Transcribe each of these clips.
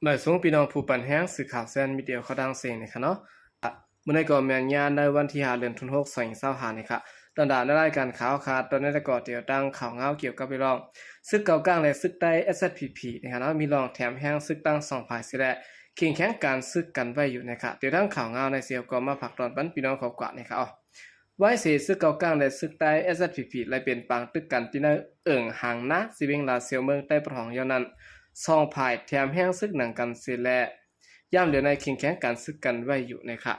ລາຍສູງພີ່ນ້ອງຜູ້ປັນແຮງ ສື່ຂ່າວແຊນມີເດຍເຂົ້າດັງເສງນີ້ຄະເນາະ. ມື້ນີ້ກໍແມ່ນຍາມໃນວັນທີຫ້າ ເດືອນທີຫົກ ສອງພັນຊາວຫ້ານີ້ຄະ. ດອນດາໃນລາຍການຂ່າວຄະ ຕອນນີ້ກໍຕຽວຕັ້ງຂ່າວງາວກ່ຽວກັບເລື່ອງ ສຶກເກົ່າກ້າງ ແລະ ສຶກໃຕ້ ເອສເອສພີພີ ນີ້ຄະເນາະ. ມີລອງແຖມແຮງສຶກທັງສອງຝ່າຍເສຍແລ້ວ ເຄັ່ງແຂງການສຶກກັນໄວ້ຢູ່ນີ້ຄະ. ຕຽວຕັ້ງຂ່າວງາວໃນເຊວກໍມາຝາກຕອນປັນພີ່ນ້ອງເຂົ້າກວ່ານີ້ຄະ. ວາຍເສ ຊຶກເກົ່າກ້າງ ແລະ ຊຶກໃຕ້ ເອສເອສພີພີ ໄດ້ເປັນປາງຕຶກກັນທີ່ໃນເອີ່ງຫາງນາ ຊີເວັງລາຊຽວ ເມືອງໃຕ້ປະທ້ອງ ຍ້ອນນັ້ນ ສອງຝ່າຍແຖມແຮງຊຶກໜັງກັນເສຍແລ້ວ ຍາມດຽວໃນເຄັ່ງແຂງການຊຶກກັນໄວ້ຢູ່ນີ້ຄະ.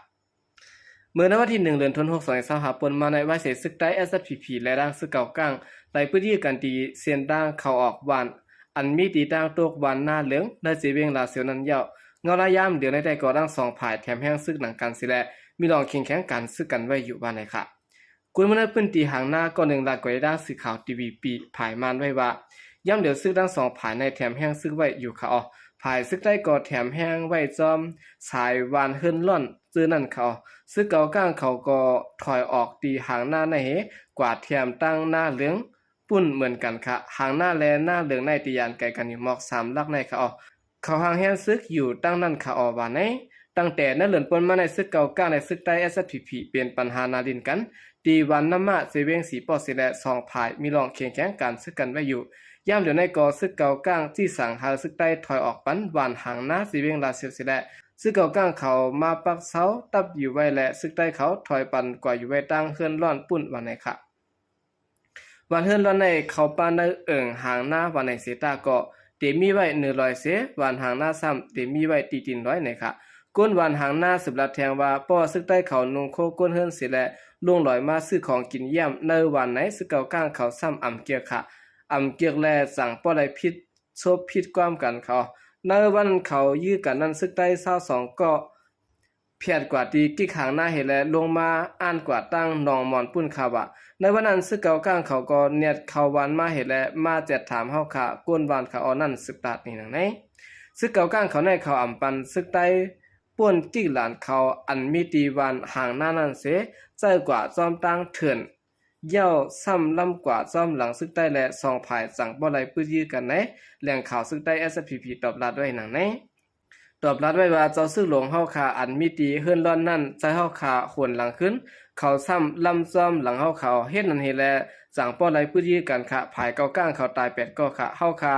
ເມື່ອໃນວັນທີໜຶ່ງ ເດືອນທີຫົກ ສອງພັນຊາວຫ້າ ປົນມາໃນ ວາຍເສ ຊຶກໃຕ້ ເອສເອສພີພີ ແລະ ດັ່ງຊຶກເກົ່າກ້າງ ໄດ້ປຶດຢື້ກັນທີ່ເສັ້ນທາງເຂົ້າອອກບ້ານ ອັນມີທີ່ຕັ້ງຕົກບ້ານນາເຫຼືອງ ໃນຊີເວັງລາຊຽວນັ້ນແລ້ວ ເງົາລາຍຍາມດຽວໃນແຕ່ກໍທັງສອງຝ່າຍແຖມແຮງຊຶກໜັງກັນເສຍແລ້ວ ມີລອງເຄັ່ງແຂງການຊຶກກັນໄວ້ຢູ່ວ່ານີ້ຄະ. ຄົນເມືອງໃນພື້ນທີ່ຫາງນາ ກໍໜຶ່ງລາຍກວ່າໄດ້ດັ່ງສື່ຂ່າວ ທີວີ ປີ ພາຍມານໄວ້ວ່າ ຍາມດຽວຊຶກທັງສອງຝ່າຍໃນແຖມແຮງຊຶກໄວ້ຢູ່ຄະ. ຝ່າຍຊຶກໃຕ້ກໍແຖມແຮງໄວ້ຈອມສາຍບ້ານເຮືອນລ້ອນ ເຈີນັ້ນຄະ. ຊຶກເກົ່າກ້າງເຂົາກໍຖອຍອອກທີ່ຫາງນາໃນເຮ ກວ່າແຖມຕັ້ງນາເຫຼືອງ ປຸ້ນເໝືອນກັນຄະ. ຫາງນາ ແລະ ນາເຫຼືອງໃນຕິຍານໄກກັນຢູ່ໝອກສາມຫຼັກໃນຄະ. ເຂົາຫາງແຮງຊຶກຢູ່ຕັ້ງນັ້ນຄະ ວ່າໃນ. ຕັ້ງແຕ່ໃນເດືອນປົນມາໃນ ຊຶກເກົ່າກ້າງ ແລະ ຊຶກໃຕ້ ເອສເອສພີພີ ເປັນປັນຫາໜ້າດິນກັນ ທີ່ບ້ານນ້ຳມ້າ ຊີເວັງສີປໍເສຍແລ້ວ ສອງຝ່າຍມີລອງເຄັ່ງແຂງການຊຶກກັນໄວ້ຢູ່ ຍາມດຽວໃນກໍຊຶກເກົ່າກ້າງ ຊີ້ສັ່ງໃຫ້ຊຶກໃຕ້ຖອຍອອກປັນບ້ານຫາງນາ ຊີເວັງລາຊຽວເສຍແລ້ວ ຊຶກເກົ່າກ້າງເຂົາມາປັກເຊົາຕັບຢູ່ໄວ້ ແລະ ຊຶກໃຕ້ເຂົາຖອຍປັນກວ່າຢູ່ໄວ້ຕັ້ງເຮືອນລ້ອນປຸ້ນວ່າໃນຄະ. ບ້ານເຮືອນລ້ອນໃນເຂົ້າປ່າໃນເອີ່ງຫາງນາວ່າໃນເສຕາກໍເຕມີໄວ້ເນີລອຍເສ ບ້ານຫາງນາຊ້ຳເຕມີໄວ້ຕີຕີນລອຍໃນຄະ. ຄົນບ້ານຫາງນາສືບລັດແທງວ່າ ເພາະວ່າຊຶກໃຕ້ເຂົານຸ່ງໂຄກົ້ນເຮືອນເສແລ້ວ ລົງລອຍມາຊື້ຂອງກິນຢ້ຽມໃນບ້ານໃນ ຊຶກເກົ່າກ້າງເຂົາຊ້ຳອຳເກືອກຄະ ອຳເກືອກແລະ ຈັ່ງບໍ່ໄດ້ຜິດ ສົບຜິດຄວາມກັນເຂົາ. ໃນວັນເຂົາຢື້ກັນນັ້ນ ຊຶກໃຕ້ຊາວສອງກໍ ພຽດກວ່າທີ່ກິກຫາງນາເຮ ແລະ ລົງມາອ່ານກວ່າຕັ້ງໜອງມອນປຸ້ນຄາວະ. ໃນວັນນັ້ນ ຊຶກເກົ່າກ້າງເຂົາກໍແນດເຂົ້າບ້ານມາເຮ ແລະ ມາແຈດຖາມເຮົາຄະ ກົ້ນບ້ານຄາວອອນນັ້ນສືບຕາດນີ້ໜັງໃນ. ຊຶກເກົ່າກ້າງເຂົາໃນເຂົາອຳປັນຊຶກໃຕ້ ປ້ນກິກຫຼານເຂົາ ອັນມີທີ່ບ້ານຫາງນານັ້ນເສ ໃຈກວ່າຈອມຕັ້ງເຖື່ອນ ຍ່າວຊ້ຳລ້ຳກວ່າຈອມຫຼັງຊຶກໃຕ້ ແລະ ສອງຝ່າຍຈັ່ງບໍ່ໄດ້ປຶດຢື້ກັນໃນ ແຫຼ່ງຂ່າວຊຶກໃຕ້ ເອສເອສພີພີ ຕອບລັດໄວ້ໜັງໃນ. ຕອບລັດໄວ້ວ່າ ເຈົ້າຊຶກຫຼວງເຮົາຄະ ອັນມີທີ່ເຮືອນລ້ອນນັ້ນ ໃຈເຮົາຄະໂຫນຫຼັງຂຶ້ນ ເຂົາຊ້ຳລ້ຳຈອມຫຼັງເຮົາຄະ ເຮັດນັ້ນເຮແລະ ຈັ່ງບໍ່ໄດ້ປຶດຢື້ກັນຄະ. ຝ່າຍເກົ່າກ້າງເຂົາຕາຍແປດກໍຄະ ເຮົາຄະ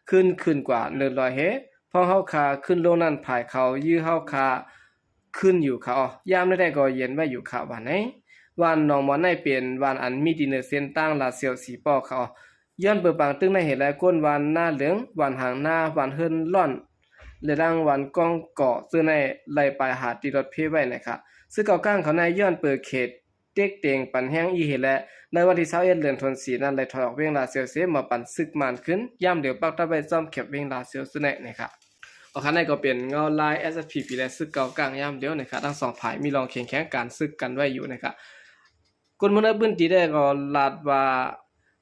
ຂຶ້ນ ຂຶ້ນກວ່າເນີນລອຍເຮ ພວກເຮົາຄະຂຶ້ນລົງນັ້ນ ຝ່າຍເຂົາຢື້ເຮົາຄະ ຂຶ້ນຢູ່ຄະ. ຍາມໃດໆກໍເຢັນໄວ້ຢູ່ຄະ ວ່າໃນ. ບ້ານໜອງມອນໃນເປັນບ້ານອັນມີທີ່ເນີເສັ້ນທາງລາຊຽວສີປໍຄະ. ຍ້ອນເປີປາງຕຶກໃນເຫດແລະ ຄົນບ້ານນາເຫຼືອງ ບ້ານຫາງນາ ບ້ານເຮືອນລ້ອນ ແລະ ດັ່ງບ້ານກ້ອງເກາະ ເຈີໃນໄລ່ປາຍຫາທີ່ລົດເພໄວ້ໃນຄະ. ຊຶກເກົ່າກ້າງເຂົາໃນຍ້ອນເປີເຂດ ເຕັກເຕັງປັນແຮງອີ່ເຫດແລະ ໃນວັນທີຊາວເອັດ ເດືອນທີສີ່ນັ້ນ ໄດ້ຖອຍອອກເວງລາຊຽວເສ ມາປັນຊຶກມ່ານຂຶ້ນ ຍາມດຽວປັກດັບໄວ້ຈອມແຄບເວງລາຊຽວສຸດແນະນະຄະ. ອອກຄັນໃນກໍເປັນເງົາລາຍ ເອສເອສພີພີ ແລະ ຊຶກເກົ່າກ້າງຍາມດຽວນະຄະ ທັງສອງຝ່າຍມີລອງເຄັ່ງແຂງການຊຶກກັນໄວ້ຢູ່ນະຄະ. ຄົນເມືອງໃນພື້ນທີ່ໄດ້ກໍລາດວ່າ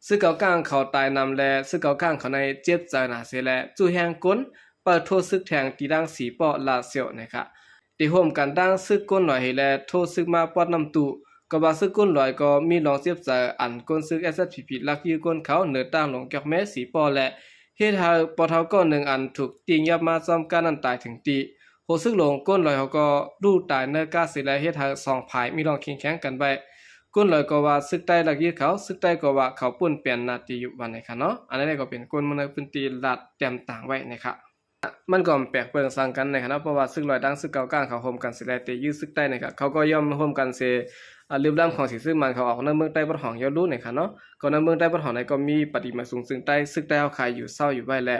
ຊຶກເກົ່າກ້າງເຂົາຕາຍນຳ ແລະ ຊຶກເກົ່າກ້າງເຂົາໃນເຈັບໃຈໜາເສແລະ ຈູ້ແຮງກົ້ນ ປະໂທຊຶກແທງຕີດັງສີປໍລາຊຽວນະຄະ. ໄດ້ຮ່ວມກັນຕັ້ງຊຶກກົ້ນຫຼອຍເຮ ແລະ ໂທຊຶກມາປອດນ້ຳຕູ້ ກໍວ່າຊຶກກົ້ນຫຼອຍກໍມີລອງເຈັບໃຈ ອັນກົ້ນຊຶກ ເອສເອສພີພີ ລັກຢື້ກົ້ນເຂົາເນີຕາງຫຼວງກຽກແມສີປໍ ແລະ ເຮັດໃຫ້ປໍເຖົ້າກ້ອນໜຶ່ງ ອັນຖືກຕີງຫຍັບມາຈອມກ້ານັ້ນຕາຍເຖິງທີ່. ໂຄຊຶກຫຼວງກົ້ນຫຼອຍເຂົາກໍລູກຕາຍເນີກ້າເສແລະ ເຮັດໃຫ້ສອງຝ່າຍມີລອງເຄັ່ງແຂງກັນໄວ້. ກົ້ນຫຼອຍກໍວ່າຊຶກໃຕ້ລັກຢື້ເຂົາ ຊຶກໃຕ້ກໍວ່າເຂົາປຸ້ນແປນໜ້າຕີຢູ່ວ່າໃນຄະເນາະ. ອັນນີ້ກໍເປັນຄົນເມືອງໃນພື້ນທີ່ລາດແຕ້ມຕ່າງໄວ້ນະຄະ. ມັນກໍແປກເປີ້ງສັງກັນໃນຂະນະ ເພາະວ່າຊຶກລອຍດັ່ງຊຶກເກົ່າກ້າງເຂົາໂຮມກັນເສແລ້ວ ແຕ່ຢື້ຊຶກໃຕ້ໃນຂະ ເຂົາກໍຍ່ອມໂຮມກັນເສ ອາ ລຶບລ້ຳຂອງສີຊຶກມັນເຂົາອອກໃນເມືອງໃຕ້ປະທ້ອງຢ່າງຮູ້ໃນຂະເນາະ. ກໍໃນເມືອງໃຕ້ປະທ້ອງໃນກໍມີປະຕິມາສູງຊຶກໃຕ້ ຊຶກໃຕ້ເຮົາຂາຍຢູ່ເຊົ່າຢູ່ໄວ້ແລະ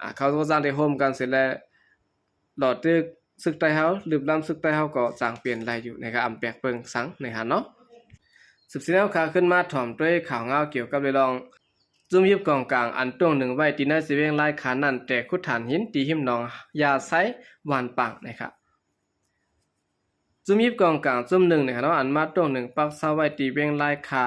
ອາ ເຂົາກໍຈັ່ງໄດ້ໂຮມກັນເສແລ້ວ ຫຼໍ່ຕຶກຊຶກໃຕ້ເຮົາ ລຶບລ້ຳຊຶກໃຕ້ເຮົາກໍຈັ່ງເປັນໄດ້ຢູ່ໃນຂະ ອຳແປກເປີ້ງສັງໃນຂະເນາະ. ສືບເສຍແລ້ວຂະ ຂຶ້ນມາຖອມດ້ວຍຂ່າວງາວກ່ຽວກັບເລື່ອງ ຈຸ້ມຢິບກອງກາງອັນຕົງໜຶ່ງໄວ້ທີ່ໃນຊີເວັງລາຍຄານັ້ນ ແຕ່ຂຸດຖ່ານຫີນທີ່ຮິມໜອງຢາໄຊ ຫວ່ານປາງນະຄະ. ຈຸ້ມຢິບກອງກາງຈຸ້ມໜຶ່ງນະຄະເນາະ ອັນມາຕົງໜຶ່ງປັກເຊົາໄວ້ທີ່ເວັງລາຍຄາ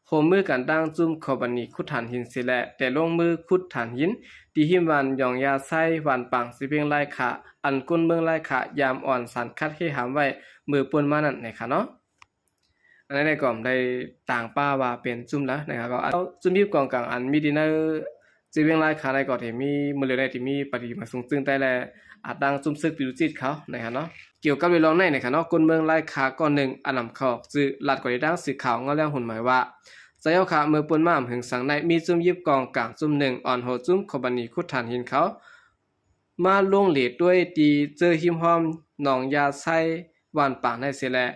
ຮ່ວມມືກັນດັ່ງຈຸ້ມຄອມພານີຂຸດຖ່ານຫີນເສແລະ ແຕ່ລົງມືຂຸດຖ່ານຫີນທີ່ຮິມຫວ່ານຢອງຢາໄຊ ຫວ່ານປາງ ຊີເວັງລາຍຄາ ອັນຄົນເມືອງລາຍຄາ ຢາມອ່ອນສານຄັດເຄຫ້າມໄວ້ເມື່ອປົນມານັ້ນນະຄະເນາະ. ອັນໃດໆກໍໄດ້ຕາງປ້າຍວ່າເປັນຈຸ້ມລະນະຄະ ກໍເອົາຈຸ້ມຢິບກອງກາງອັນມີທີ່ໃນ ເຈ້ວຽງລາຍຄາໃນກໍທີ່ມີ ມື້ເລັວໃນທີ່ມີປະຕິມາສຸງ ຊຶ່ງໄດ້ແລະ ອາ ຕັ້ງຈຸ້ມຊຶກ ປະຍຸຈິດເຂົາ ນະຄະເນາະ. ກ່ຽວກັບເລື່ອງນີ້ ນະຄະເນາະ ຄົນເມືອງລາຍຄາ ກ່ອນໜຶ່ງ ອັນນຳເຂົ້າອອກຊື່ ລັດກວ່າໄດ້ຕັ້ງສື່ຂ່າວເງົາແລ້ວຮຸນໝາຍວ່າ ໃຈເຈົ້າຄະ ເມື່ອປົນມາຫຶງສັງໃນ ມີຈຸ້ມຢິບກອງກາງຈຸ້ມໜຶ່ງ ອ່ອນໂຫຈຸ້ມ ຄອມພານີຂຸດຖ່ານຫີນເຂົາ ມາລົງເລດ້ວຍ ທີ່ເຈີຫິມຮ່ອມ ໜອງຢາໄຊ ບ້ານປາງໃນເສຍແລະ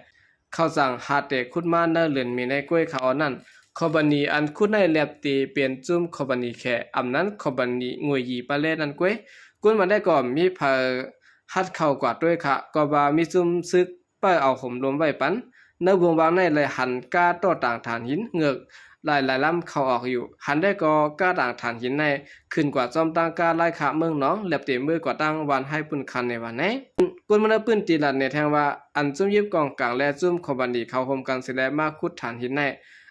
ເຂົາຈັ່ງຫາແຕ່ຂຸດມາ ໃນເດືອນເມໃນ ກ້ວຍຄາວນັ້ນ ຄອມພານີອັນຂຸດໃນ ແລບເຕເປັນຈຸ້ມຄອມພານີແຂ ອຳນັ້ນຄອມພານີງວຍຢີປາແລນັ້ນ ກ້ວຍ ກຸນມາໄດ້ກໍມີໃຜ ຮັດເຂົ້າກວ່າດ້ວຍຄະ ກໍວ່າມີຈຸ້ມຊຶກ ເປີເອົາໂຫມລົມໄວ້ປັນ ໃນວົງວາງໃນ ແລະ ຫັນກ້າຕໍ່ຕ່າງຖ່ານຫີນເງີກ ຫຼາຍໆລຳເຂົ້າອອກຢູ່ ຫັນໄດ້ກໍກ້າຕ່າງຖ່ານຫີນໃນ ຂຶ້ນກວ່າຈ້ອມຕັ້ງກ້າລາຍຄາເມືອງໜອງ ແລບເຕເມືອກວ່າຕັ້ງວານໄຮປຸນຄັນໃນວານໃນ ຄົນເມືອງໃນພື້ນທີ່ລັດແນແທງວ່າ ອັນຈຸ້ມຢິບກອງກາງ ແລະ ຈຸ້ມຄອມພານີເຂົາໂຮມກັນເສຍແລະ ມາຂຸດຖ່ານຫີນໃນ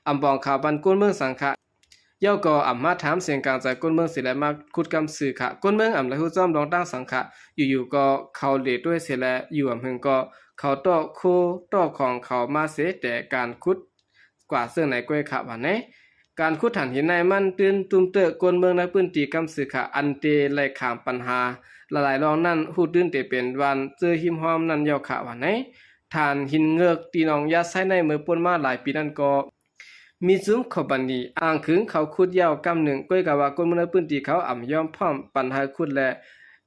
ອຳບອງຂ່າວປັນຄົນເມືອງສັງຂະ ເຈົ້າກໍອຳມາຖາມສຽງກາງໃຈຄົນເມືອງເສຍແລະ ມາຂຸດກຳຊື່ຂະ ຄົນເມືອງອຳໄລຮູ້ຈ້ອມລອງຕັ້ງສັງຂະ ຢູ່ໆກໍເຂົາເລດ້ວຍເສຍແລະ ຢູ່ອຳເຫິງກໍເຂົາຕໍ່ໂຄຕໍ່ຂອງເຂົາມາເສ ແຕ່ການຂຸດ ກວ່າເຊິ່ງໃນກ້ວຍຄະ ວ່າແນ. ການຂຸດຖ່ານຫີນໃນມັນຕື່ນຕຸ້ມເຕີກຄົນເມືອງໃນພື້ນທີ່ກຳຊື່ຂະ ອັນເຕໄລ່ຂ້າມບັນຫາຫຼາຍໆລອງນັ້ນ ຮູ້ຕື່ນເຕເປັນວານເຈີຫິມຮ່ອມນັ້ນເຈົ້າຂະ ວ່າແນ. ຖ່ານຫີນເງີກທີ່ໜອງຢາໄຊໃນ ເມື່ອປົນມາຫຼາຍປີນັ້ນກໍ ມີຈຸ້ມຄອມພານີອ້າງຂຶງເຂົາຂຸດແລ້ວກຳໜຶ່ງ ກ້ວຍກະວ່າຄົນເມືອງໃນພື້ນທີ່ເຂົາອຳຍອມພ້ອມປັນໃຫ້ຂຸດ ແລະ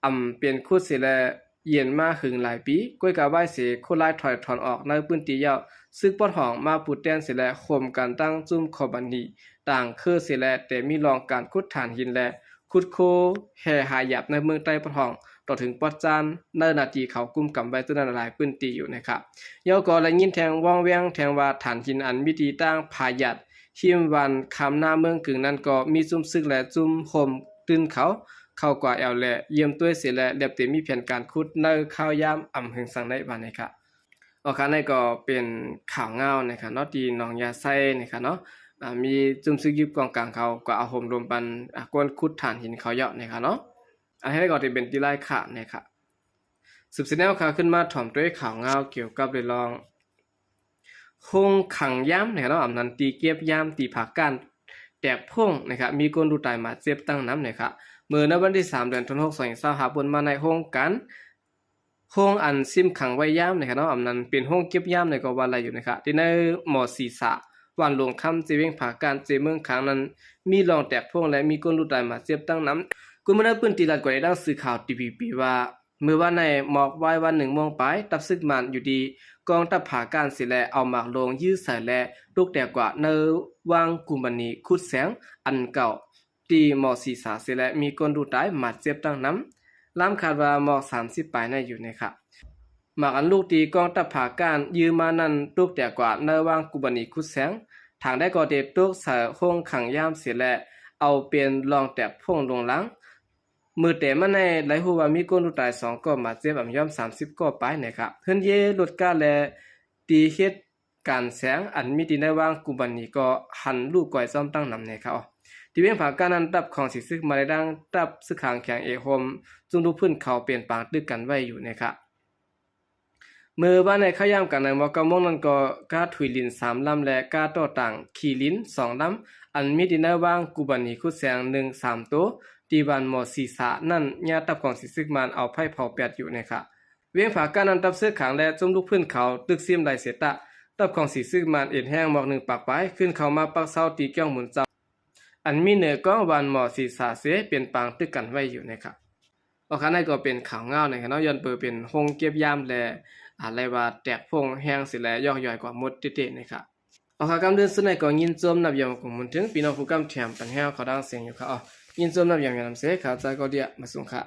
ອຳເປັນຂຸດເສຍແລະ ເຢັນມາຫຶງຫຼາຍປີ ກ້ວຍກະໄວ້ເສ ຄົນລາຍຖອຍຖອນອອກໃນພື້ນທີ່ແລ້ວ ຊຶກປອດຫ້ອງມາປູແທນເສຍແລະ ໂຮມກັນຕັ້ງຈຸ້ມຄອມພານີຕ່າງເຄີເສຍແລະ ແຕ່ມີລອງການຂຸດຖ່ານຫີນ ແລະ ຂຸດໂຄແຮ່ຫາຢາບໃນເມືອງໃຕ້ປອດຫ້ອງ ຕໍ່ເຖິງປອດຈານ ໃນໜ້າທີ່ເຂົາກຸມກຳໄວ້ໂຕນັ້ນຫຼາຍພື້ນທີ່ຢູ່ນະຄະ. ເຈົ້າກໍໄດ້ຍິນແທງວອງແວງແທງວ່າ ຖ່ານຫີນອັນມີທີ່ຕັ້ງຜາຢາດ ຮິມວັນຄຳນາເມືອງກຶງນັ້ນ ກໍມີຈຸ້ມຊຶກ ແລະ ຈຸ້ມໂຮມຕື່ນເຂົາ ເຂົ້າກວ່າແອວ ແລະ ຢ້ຽມດ້ວຍເສຍແລະ ແລບເຕມີແຜນການຂຸດໃນຄາວຍາມອຳຫຶງສັງໃນ ວ່າແນຄະ. ອໍ ຄະ ນັ້ນກໍເປັນຂ່າວເງົານະຄະເນາະ ທີ່ໜອງຢາໄຊນະຄະເນາະ ອາ ມີຈຸ້ມຊຶກຍຶບກອງກາງເຂົາ ກໍເອົາໂຮມລົມປັນ ອາ ກວນຂຸດຖ່ານຫີນເຂົາເຍາະນະຄະເນາະ. ອັນນີ້ກໍຈະເປັນທີ່ລາຍຄານະຄະ. ສືບເສຍແນວຄະ ຂຶ້ນມາຖອມດ້ວຍຂ່າວເງົາກ່ຽວກັບເລື່ອງ ໂຮງຂັງຍາມນະຄະເນາະ ອຳນັ້ນທີ່ເກັບຍາມທີ່ຜາກ້ານແຕກໂພງນະຄະ ມີຄົນຮູ້ຕາຍບາດເຈັບຕັ້ງນຳນະຄະ. ເມື່ອໃນວັນທີສາມ ເດືອນທັນວາ ສອງພັນຊາວຫ້າ ປົນມາໃນໂຮງການ ໂຮງອັນຊິມຂັງໄວ້ຍາມນະຄະເນາະ ອຳນັ້ນເປັນໂຮງເກັບຍາມໃນກໍວ່າໄດ້ຢູ່ນະຄະ ທີ່ໃນໝໍສີສາ ບ້ານຫຼວງຄຳ ເຈວຽງຜາກ້ານ ເຈເມືອງຄາງນັ້ນ ມີລອງແຕກໂພງ ແລະ ມີຄົນຮູ້ຕາຍບາດເຈັບຕັ້ງນຳ. ຄົນເມືອງໃນພື້ນທີ່ລາດກວ່າໄດ້ດັ່ງສື່ຂ່າວ ທີວີພີ ວ່າ ມື້ວານໃນໝອກວາຍວັນໜຶ່ງໂມງປາຍ ທັບຊຶກມານຢູ່ທີ່ກອງທັບຜາກ້ານເສຍແລະ ເອົາໝາກໂລງຢື້ໃສ່ ແລະ ຕົກແຕກກວ່າໃນວັງກຸມມະນີຂຸດແສງອັນເກົ່າ ທີ່ໝໍສີສາເສຍແລະ ມີຄົນຮູ້ຕາຍບາດເຈັບຕັ້ງນຳ ລຳຄາດວ່າໝອກສາມສິບປາຍໃນຢູ່ນະຄະ. ໝາກອັນລູກທີ່ກອງທັບຜາກ້ານຢື້ມານັ້ນ ຕົກແຕກກວ່າໃນວັງກຸມມະນີຂຸດແສງ ທາງໃດກໍໄດ້ຕົກໃສ່ໂຮງຂັງຍາມເສຍແລະ ເອົາເປັນລອງແຕກໂພງລົງລາງ. ມື້ແຕ່ມາໃນໄດ້ຮູ້ວ່າມີຄົນຮູ້ຕາຍສອງກໍ ບາດເຈັບອຳຍອມສາມສິບກໍປາຍນະຄະ. ເຮືອນເຢ ລົດກາ ແລະ ທີ່ເຮັດການແສງ ອັນມີທີ່ໃນວັງກຸມມະນີກໍຫັນລູກກອຍຊ້ອມຕັ້ງນຳນະຄະ. ທີ່ວຽງຜາກ້ານນັ້ນ ທັບຂອງສີຊຶກມາໄດ້ດັ່ງ ທັບຊຶກຂາງແຂງເອກໂຮມ ຈຸ້ມລູກພື້ນເຂົາເປັນປາງຕຶກກັນໄວ້ຢູ່ນະຄະ. ເມື່ອວານໃນຄາວຍາມກາງໃນໝໍກເກົ້າໂມງນັ້ນກໍ ກາຖຸຍລິນສາມລຳ ແລະ ກາຕໍ່ຕ່າງຂີ່ລິນສອງລຳ ອັນມີທີ່ໃນວັງກຸມມະນີຂຸດແສງໜຶ່ງ ສາມໂຕ ທີ່ບ້ານໝໍສີສານັ້ນ ຍາມທັບຂອງສີຊຶກມານເອົາໄຟເຜົາແປດຢູ່ນະຄະ. ວຽງຜາກ້ານນັ້ນ ທັບຊຶກຂາງ ແລະ ຈຸ້ມລູກພື້ນເຂົາຕຶກຊິມໄດ້ເສຍຕະ ທັບຂອງສີຊຶກມານເອັນແຮງໝອກໜຶ່ງປາກປາຍ ຂຶ້ນເຂົ້າມາປັກເຊົາທີ່ກ້ອງໝູນເຈົ້າ ອັນມີເໜືອກອງບ້ານໝໍສີສາເສ ເປັນປາງຕຶກກັນໄວ້ຢູ່ນະຄະ. ອໍ ຄະ ນັ້ນກໍເປັນຂ່າວເງົານະຄະເນາະ ຍ້ອນເປີເປັນໂຮງເກັບຍາມ ແລະ ອາ ໄລວ່າແຕກໂພງແຮງເສຍແລະ ຍອກຍ່ອຍກວ່າໝົດເຕະໆນະຄະ. ອໍ ຄະ ກຳເດີນສຸດໃນກໍຍິນຊົມນັບຢອມຂອບຄຸນເຖິງພີ່ນ້ອງຜູ້ກຳແຖມປັນແຮວເຂົ້າດັງສຽງຢູ່ຄະ. ອໍ ຍິນຊົມນັບຢອມນຳເສ ຂ້າພະເຈົ້າກໍເດຍມາສົ່ງຄະ.